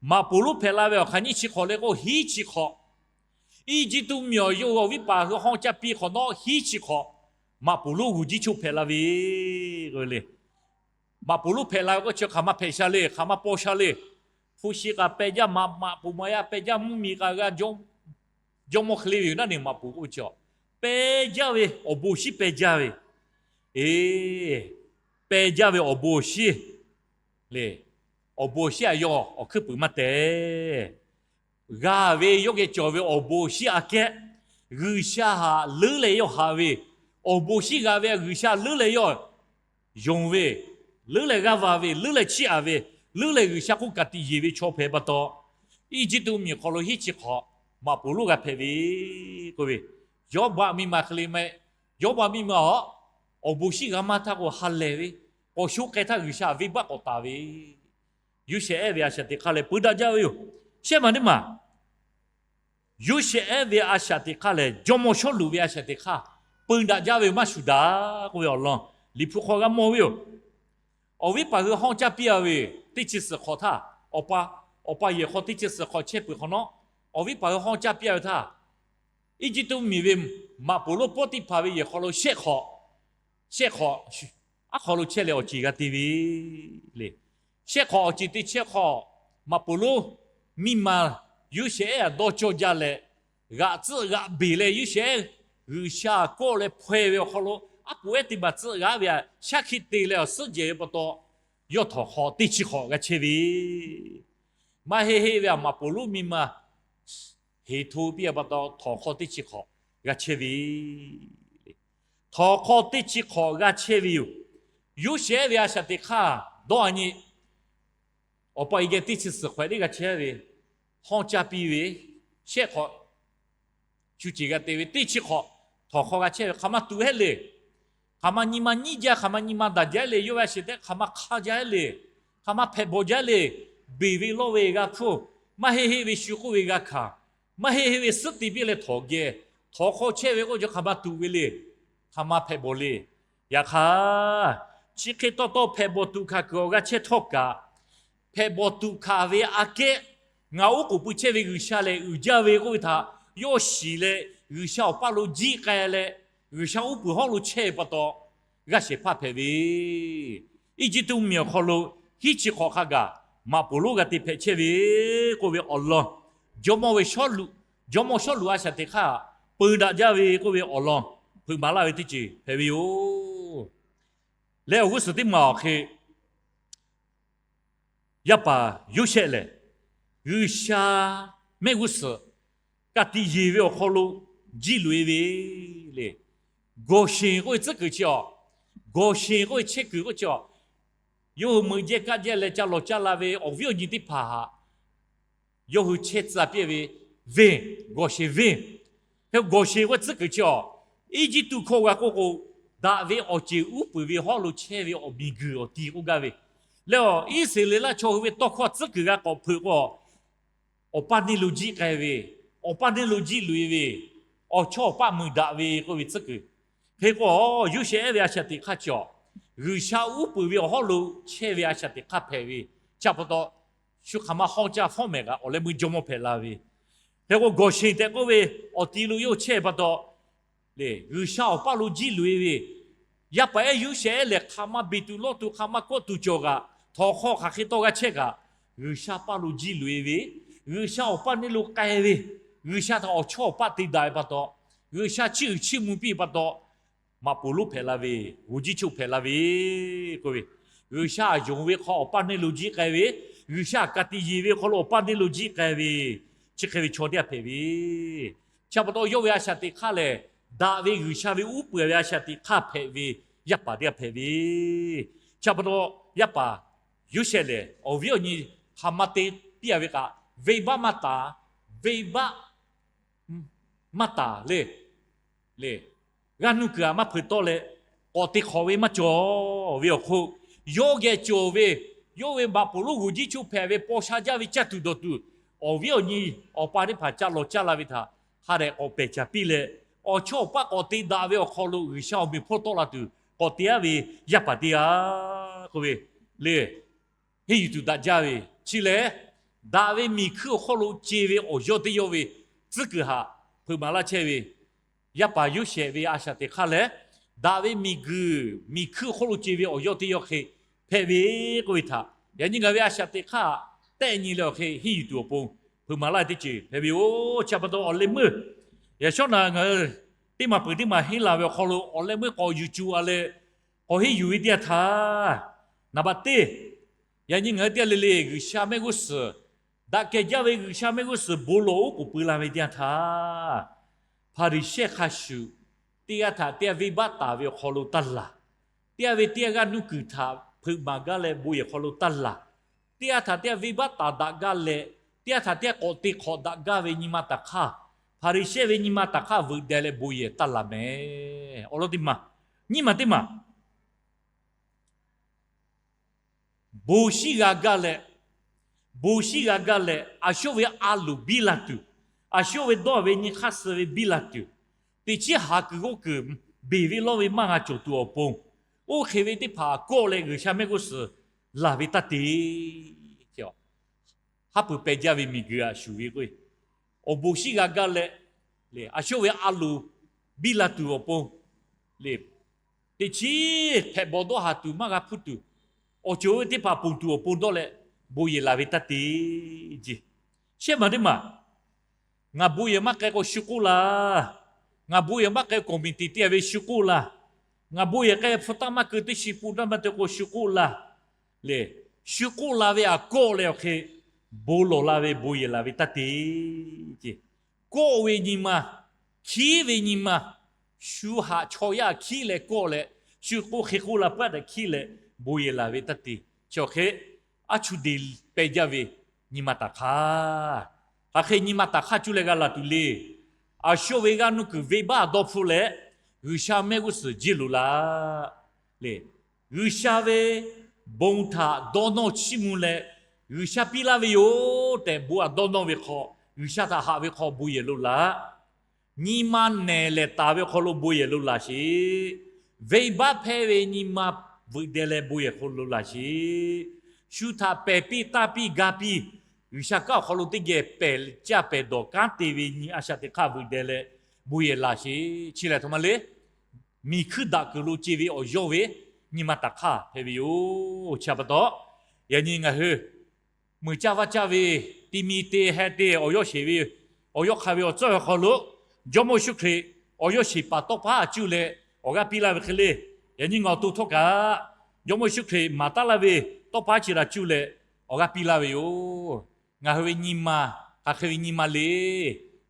Maꞈ poˍ lonˉ hpehꞈ la ve awˬ hk'aˬ nyiˇ chi hk'awꞈ leh k'o, hiˉ chi hk'awꞈ. Eˇjiˇtuꞈ mvuhˇmiˬ awˬ yawˇ hui awˬ viˉ paˍ hui hawˇ caˇ piˇ hk'awꞈ nawˉ hiˉ chi hk'awꞈ, maꞈ poˍ lonˉ g'uˬ jiˇ choˆ hpehꞈ la ve k'o le. Maꞈ poˍ lonˉ hpehꞈ la ve k'o, chi hk'aˬ ma hpehꞈ sha le, hk'aˬ ma paw sha le. Hpu shi k'aꞈ peh jaˇ, maꞈ maꞈ poˍ maꞈ yaˇ peh jaˇ, mvuhˇmiˬ k'aꞈ g'a jawˇmawˇ hk'e le ve yoˬ. Naˉ neˬ maꞈ poˍ k'oˆ ve chi, peh jaˇ ve awˬ bon awˬ shinˉ peh jaˇ ve, e, peh jaˇ ve awˬ bon awˬ shinˉ le. Awˬ bon awˬ shinˉ a yawˇ awˬ hkuiˉ puiˍ maˇ tehꞈ. G'a ve yawˇ geh cawˬ ve awˬ bon awˬ shinˉ aꞈ kehˉ, G'uiˬsha htaꞈ leuˉ leh yawˇ haꞈ ve, awˬ bon awˬ shinˉ g'a ve G'uiˬsha leuˉ leh yawˇ yonˍ ve, leuˉ leh g'aˇ va ve, leuˉ leh chiˇ aꞈ ve, leuˉ leh G'uiˬsha k'oˆ ka tiꞈ yeˬ ve chaw hpehꞈ pa taw, Eˇjiˇtuꞈ mvuhˇmiˬ hk'aw lo hiˉ chi hk'awꞈ maꞈ poˍ lonˉ g'a hpehꞈ ve k'oˆ ve, Yawˇbaˆ miˇ ma hk'e le mehˆ. Yawˇbaˆ miˇ ma a, awˬ bon shinˉ g'a maˇ htaˇ k'o ha lehˬ ve, k'awꞈ sho k'ai htaˇ G'uiˬsha venˇbaˆ k'awꞈ taˍ ve, Yoˇsehꞈ ehˉ ve a shaꞈ teꞈ hk'aˇ leh peu daꞈ jaˇ ve yoˬ. Shehˆ maˬ teˇ maˬ, Yoˇsehꞈ ehˉ ve a shaꞈ teꞈ hk'aˇ lehˬ, jawˇmawˇ Sawˉluꞈ ve a shaꞈ teꞈ hk'aˇ peu daꞈ jaˇ ve yoˬ, maˇ shuˍ daꞈ k'oˆ ve awˬ lawn Liꞈ hpu hk'aw g'a mawˬ ve yoˬ. Awˬ viˉ paˍ hui hawˇ caˇ piˇ a ve teˇ chi suhˍ hk'awꞈ htaˇ, awˬ pa, awˬ pa yehˬ hk'aw teˇ chi suhˍ hk'awꞈ chehˇ peuˬ hk'awꞈ nawˉ, awˬ viˉ paˍ hui hawˇ caˇ piˇ a ve htaˇ, Eˇjiˇtuꞈ mvuhˇmiˬ ve maꞈ poˍ lonˉ Poˇtiˆhpaˍ ve yehˬ hk'aw lo shehˆ hk'awꞈ, shehˆ hk'awꞈ aˉ hk'aw lo chehˇ leh awˬ ceˬ g'a te ve le. Shehˆ hk'awꞈ awˬ ceˬ te chehˇ hk'awꞈ, maꞈ poˍ lonˉ miˇ ma Yoˇsehꞈ ehˉ htaꞈ dawˇ cawˇ jaˇ leh, g'aꞈ tcuhˆ g'aꞈ beˬ leh Yoˇsehꞈ ehˉ G'uiˬsha kawˆ leh hpaw-e ve awˬ hk'aw lo, aˉ poꞈ ehˉ teˇ maˬ tcuhˆ g'a ve a shaˉ hkiˆ te leh awˬ suhˉ jehˬ ve pa taw, yawˇ htawnˍ hk'aw teˇ chi hk'awꞈ g'a chehˇ ve maˇ heˆ heˆ ve a maꞈ poˍ lonˉ miˇ ma heˍ hto piˇ a pa taw, htawnˍ hk'aw teˇ chi hk'awꞈ g'a chehˇ ve le. Htawnˍ hk'aw teˇ chi hk'awꞈ g'a chehˇ ve yoˬ. Yoˇsehꞈ ehˉ ve a shaꞈ teꞈ hk'aˇ dawˇ a nyi, awˬ pa e geh teˇ chi suhˍ hk'awꞈ teˇ g'a chehˇ ve, hawˇ caˇ piˇ ve, shehˆ hk'awꞈ shu ceˬ g'a te ve, teˇ chi hk'awꞈ htawnˍ hk'aw g'a chehˇ ve, hk'aˬ ma tuꞈ hehˉ le. Hk'aˬ ma nyi ma nyiˉ jaˇ, hk'aˬ ma nyi ma daꞈ jaˇ le, yawˇ ve a sheˍ tehꞈ hk'aˬ ma hk'a jaˇ le, hk'aˬ ma hpehꞈ bawˬ jaˇ le, beˬ ve lawˇ ve g'a hpuˇ, maˇ heˆ heˆ ve shu k'oˆ ve g'a hkanˍ, maˇ heˆ heˆ ve suhˉ te piˇ leh htawnˍ geh, htawnˍ hk'aw chehˇ ve k'oˆ cawˬ hk'aˬ ma tuꞈ ve le, hk'aˬ ma hpehꞈ bawˬ le. Yaꞈ hk'aˇ, chi hk'e taw taw hpehꞈ bawˬ tuꞈ hkanˍ kuiˬ awˬ g'a chehˇ htawˇ kaꞈ, hpehꞈ bawˬ tuꞈ hkanˍ ve aꞈ kehˉ, ngaˬ oˉ k'oˍ pui chehˇ ve G'uiˬsha lehˬ uiˍ jaˇ ve k'oˆ ve htaꞈ yawˇ shiˍ leh, G'uiˬsha awˬ paˇ lo jiˆ k'ai leh, G'uiˬsha uˉ peunˍ hawˉ lo chehˇ ve pa taw, g'aˇ shehˍ hpaˇ hpehꞈ ve Eˇjiˇtuꞈ mvuhˇmiˬ awˬ hk'aw lo hiˉ chi hk'awꞈ hk'a gaˬ maꞈ poˍ lonˉ g'a te hpehꞈ chehˇ ve k'oˆ ve awˬ lawn, jawˇmawˇ ve Sawˉluꞈ, jawˇmawˇ Sawˉluꞈ a shaꞈ teꞈ hk'aˇ peu daꞈ jaˇ ve k'oˆ ve awˬ lawn hpeuꞈ maˍ laˇ ve teˇ ceuˬ hpehꞈ ve yoˬ. Leh awˬ g'uˇ suhˍ teˇ maˬ awˬ hk'e, yaˇ paˍ Yoˇsehꞈ lehˬ, G'uiˬsha mehˆ g'uˇ suhˍ ka tiꞈ yeˬ ve awˬ hk'aw lo jiˇ loꞈ e ve le. Gawˬsheˍ k'oˆ ve tcuhˉ kuiˬ chi awˬ, Gawˬsheˍ k'oˆ ve chehˇ kuiˬ k'oˆ chi awˬ, yawˇ hui meuꞈ jehˇ kaˆ jehˇ leh ca lawˬ caˇ la ve awˬ viˉ awˬ nyi teˇ hpaˍ htaꞈ yawˇ hui chehˇ tcuh piˇ ve venˇ, Gawˬsheˍ venˇ. Hk'e Gawˬsheˍ k'oˆ ve tcuhˉ kuiˬ chi awˬ, Eˇjiˇtuꞈ hkawˇ g'a k'oˆ k'o, daꞈ ve awˬ ceˬ uˉ peunˍ ve hawˉ lo chehˇ ve awˬ miˬguiˬ awˬ ti k'oˆ gaˇ ve, leh awˬ Iˉsaˍreˍlaˆ chaw hui ve tawˇ hkawˇ tcuhˉ kuiˬ g'a k'awꞈ hpeuꞈ k'o, awˬ paˇ neˇ lo jiˆ k'ai ve, awˬ paˇ neˇ lo jiˆ loꞈ e ve, awˬ chawˇ awˬ paˇ mui daꞈ ve k'oˆ ve tcuhˉ kuiˬ. Hk'e k'o, Yoˇsehꞈ ehˉ ve a shaꞈ teꞈ hk'aˇ chi awˬ, G'uiˬsha uˉ peunˍ ve awˬ hawˉ lo chehˇ ve a shaꞈ teꞈ hk'aˇ hpehꞈ ve, chi pa taw, shu hk'aˬ ma hawˇ caˇ fawˉ mehˍ kaꞈ awˬ leh meuˇ jawˇmawˇ hpehꞈ la ve. Hk'e k'o, Gawˬsheˍ tehꞈ k'oˆ ve awˬ ti lo yawˇ chehˇ pa taw, G'uiˬsha awˬ paˇ lo jiˆ loꞈ e ve, Yaˇ paˍ ehˉ Yoˇsehꞈ ehˉ lehˬ, hk'aˬ ma beˬ tuˬ lawˇ tuˬ, hk'aˬ ma kawˆ tuˬ cawˬ kaꞈ, htawnˍ hk'aw hk'aˬ hk'e tawˇ g'a chehˇ kaꞈ, G'uiˬsha paˇ lo jiˇ loꞈ e ve, G'uiˬsha awˬ paˇ neˇ lo k'ai ve, G'uiˬsha htaꞈ awˬ chawˇ awˬ paˆ te daꞈ ve pa taw, G'uiˬsha chiˇ uiˍ chiˇ mvuh piˇ ve pa taw, maꞈ poˍ lonˉ hpehꞈ la ve, g'uˇ jiˇ choˇ hpehꞈ la ve k'oˆ ve, G'uiˬsha aˬ yonˍ ve hk'aw awˬ paˇ neˇ lo jiˇ k'ai ve, G'uiˬsha aꞈ ka tiꞈ yeˬ ve hk'aw lo awˬ paˇ neˇ lo jiˇ k'ai ve, chi hk'e ve chaw teˇ g'aˇ hpehꞈ ve. Chi pa taw yawˇ ve a shaꞈ teꞈ hk'aˇ lehˬ, daꞈ ve G'uiˬsha ve uˉ peunˍ ve a shaꞈ teꞈ hk'aˇ hpehꞈ ve yaˇ paˍ teˇ g'aˇ hpehꞈ ve. Chi pa taw yaˇ paˍ Yoˇsehꞈ lehˬ, awˬ viˉ awˬ nyi hk'aˬ ma te piˇ a ve kaꞈ, venˇbaˆ maˇ taˍ, venˇbaˆ maˇ taˍ le. Le, g'aˇ nuˇ kuiˬ aꞈ maˇ hpeuꞈ tawˆ leh, k'awꞈ te hk'awꞈ ve maˇ cawˬ ve awˬ hk'oˆ, yawˇ geh cawˬ ve, yawˇ ve maꞈ poˍ lonˉ g'uˇ jiˇ choˇ hpehꞈ ve paw sha jaˇ ve caˇ tuˬ dawˬ tuˬ, awˬ viˉ awˬ nyi awˬ pa teˇ hpaˍ ca lawˬ caˇ la ve htaꞈ hk'a dehꞈ k'awꞈ pehˬ caˍ piˇ leh, awˬ chawˇ awˬ paˇ k'awꞈ te daꞈ ve awˬ hk'aw lo G'uiˬsha awˬ meꞈ hpawˇ tawˆ la tuˬ k'awꞈ te aˉ ve yaˇ paˍ teˇ g'aˇ k'oˆ ve le. Henˇ yuˬ tuˬ daꞈ jaˇ ve chi lehˬ, daꞈ ve miˬ hkuiˇ awˬ hk'aw lo ce ve awˬ yawˇ teˇ yawˇ ve tcuhˉ kuiˬ haꞈ hpeuꞈ maˍ laˇ chehˇ ve yaˇ paˍ Yoˇsehꞈ ve a shaꞈ teꞈ hk'aˇ lehˬ, daꞈ ve miˬ guiˬ miˬ hkuiˇ awˬ hk'aw lo ce ve awˬ yawˇ teˇ yawˇ hk'e hpehꞈ ve k'oˆ ve htaꞈ yaꞈ nyi ngaˬ ve a shaꞈ teꞈ hk'aˇ tehˆ nyi leh awˬ hk'e henˇ yuˬ tuˬ awˬ pon hpeuꞈ maˍ laˇ teˇ ceuˬ hpehꞈ ve yoˬ. Chi pa taw awˬ leh meuˇ yaꞈ shawˉ naꞈ ngaˬ hui teˇ maˬ peuˬ teˇ maˬ henˇ laˬ ve awˬ hk'aw lo awˬ leh meuˇ k'awꞈ yuˬ cuˬ a leh k'awꞈ henˇ yuˬ ve teˇ yanˇ htaˇ, naˍ baꞈ teˇ, yaꞈ nyi ngaˬ hui teˇ g'aˇ le le G'uiˬsha mehˆ g'uˇ suhˍ, daꞈ kehˬ jaˇ ve G'uiˬsha mehˆ g'uˇ suhˍ bon lawˬ oˉ k'oˍ pui la ve teˇ yanˇ htaˇ, Hpaˍriˍsehˇ hk'a shuˍ, teˇ g'aˇ htaꞈ teˇ g'aˇ venˇbaˆ taˍ ve awˬ hk'aw lo taˇ laˬ. Teˇ g'aˇ ve teˇ g'aˇ g'aˇ nuˇ kuiˬ htaꞈ hpeuꞈ maˍ gaˇ leh bon yehˬ hk'aw lo taˇ laˬ. Teˇ g'aˇ htaꞈ teˇ g'aˇ venˇbaˆ taˍ daꞈ gaˇ leh, teˇ g'aˇ htaꞈ teˇ g'aˇ k'awꞈ te hk'awꞈ daꞈ gaˇ ve nyi ma taˍ hk'aˇ, Hpaˍriˍsehˇ ve nyi ma taˍ hk'aˇ veuꞈ deh leh bon yehˬ taˇ laˬ mehˍ. Awˬ lawn teˇ maˬ, nyiˇ maˬ teˇ maˬ bon shiˉ g'a gaˇ leh, bon shiˉ g'a gaˇ leh, a shawˉ ve a loˍ biˇ la tuˬ, a shawˉ ve dawˇ ve nyi hk'aˇ suh ve biˇ la tuˬ, teꞈ chiˉ haˍ kuiˬ g'awˇ kuiˬ beˬ ve lawˇ ve maˇ g'a cawˬ tuˬ awˬ pon, oˇ hk'e ve teˇ hpaˍ kawˆ leh G'uiˬsha mehˆ g'uˇ suhˍ laˬ ve taˇ te. Haˉ pui peh jaˇ ve miˬguiˬ aꞈ shuˍ ve k'o, awˬ bon shiˉ g'a gaˇ leh, a shawˉ ve a loˍ biˇ la tuˬ awˬ pon, teꞈ chiˉ hpehꞈ bawˬ dawˇ haˍ tuˬ maˇ g'a hpuˇ tuˬ, awˬ ceuˬ ve teˇ hpaˍ ponˬ tuˬ awˬ pon dawˇ leh bon yehˬ laˬ ve taˇ te jeˬ. Shehˆ maˬ teˇ maˬ, ngaˬ bon yehˬ maˇ k'ai k'o shu k'oˆ laˇ. Ngaˬ bon yehˬ maˇ k'ai committee teˇ g'aˇ ve shu k'oˆ laˇ. Ngaˬ bon yehˬ k'ai hpu taˇ maˇ keu teˇ shi pun taˇ maˇ te k'o shu k'oˆ laˇ. Le, shu k'oˆ la ve aꞈ kawˆ leh awˬ hk'e bon lawˬ la ve bon yehˬ laˬ ve taˇ te jeˬ. Kawˆ ve nyi ma, hkiˉ ve nyi ma, shu haꞈ chaw yaˇ hkiˉ leh kawˆ leh, shu k'oˆ hk'e k'oˆ la peuˬ htaꞈ hkiˉ leh bon yehˬ laˬ ve taˇ te. Chi awˬ hk'e aˉ chu de peh jaˇ ve nyi ma taˍ hk'aˇ, hk'aˬ hk'e nyi ma taˍ hk'aˇ cuˇ leh g'a laˬ tuˬ le. A shawˉ ve g'aˇ nuˇ kuiˬ venˇbaˆ dawˇ hpfuhˆ leh, G'uiˬsha mehˆ g'uˇ suhˍ jiˇ loꞈ laˇ. Le, G'uiˬsha ve bon htaꞈ dawˇ nawˇ chiˇ mvuh leh, G'uiˬsha piˇ laˇ ve yoˬ tehꞈ bon aꞈ dawˇ nawˇ ve hk'aw, G'uiˬsha htaꞈ haꞈ ve hk'aw bon yehˬ loꞈ laˇ. Nyi ma nehˬ lehˬ taˍ ve awˬ hk'aw lo bon yehˬ loꞈ laˬ sheˍ. Venˇbaˆ hpehˇ ve nyi ma veuꞈ deh leh bon yehˬ hk'aw loꞈ laˬ sheˍ. Shu htaꞈ pehˬ piˇ taˇ piˇ ga piˇ, G'uiˬsha kanˉ awˬ hk'aw lo teˇ geh pehˬ caˇ pehˬ dawˬ kanˉ te ve nyi a shaꞈ teꞈ hk'aˇ veuꞈ deh leh bon yehˬ laˬ sheˍ. Chi lehˬ htoꞈ ma le, miˬ hkuiˇ daꞈ kuiˬ lo ce ve awˬ yawˇ ve nyi ma taˍ hk'aˇ hpehꞈ ve yoˬ. Chi pa taw, yaꞈ nyi ngaˬ hui meuꞈ caˇ vaˇ caˇ ve, ti mi te heh te awˬ yawˇ sheˍ ve, awˬ yawˇ hk'aˬ ve awˬ tcuhˇ ve hk'aw lo, Jawˇmawˇ Yeˍsuˆ Hkriꞈ awˬ yawˇ sheˍ paˍ tawˇ paˉ cuˇ leh awˬ g'aˇ piˇ laˇ ve hk'e le. Yaꞈ nyi ngaˬ awˬ to htawˇ kaꞈ, Jawˇmawˇ Yeˍsuˆ Hkriꞈ maˍ taˉ laˇ ve tawˇ paˉ chi htaꞈ cuˇ leh awˬ g'aˇ piˇ laˇ ve yoˬ. Ngaˬ hui ve nyi ma hk'aˬ hk'e ve nyi ma le.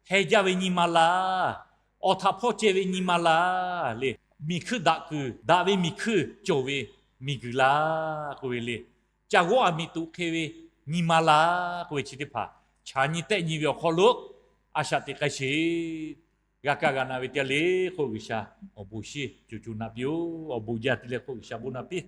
Heh jaˇ ve nyi ma laˇ. Awˬ htaꞈ hpawˇ ceh ve nyi ma laˇ le. Miˬ hkuiˇ daꞈ kuiˬ, daꞈ ve miˬ hkuiˇ cawˬ ve miˬguiˬ laˇ k'oˆ ve le. Ca g'awˇ aˬ miˍ toꞈ hk'e ve nyi ma laˇ k'oˆ ve chi teˇ hpaˍ chaꞈ nyi tehˆ nyi ve awˬ hk'aw lo a shaꞈ teꞈ k'ai sheˍ. G'a kaˇ g'a na ve teˇ g'aˇ le k'o, G'uiˬsha awˬ bon shiˍ co co naꞈ piˇ-oˬ. Awˬ bon jaˇ te leh k'o, G'uiˬsha bon naꞈ piˇ.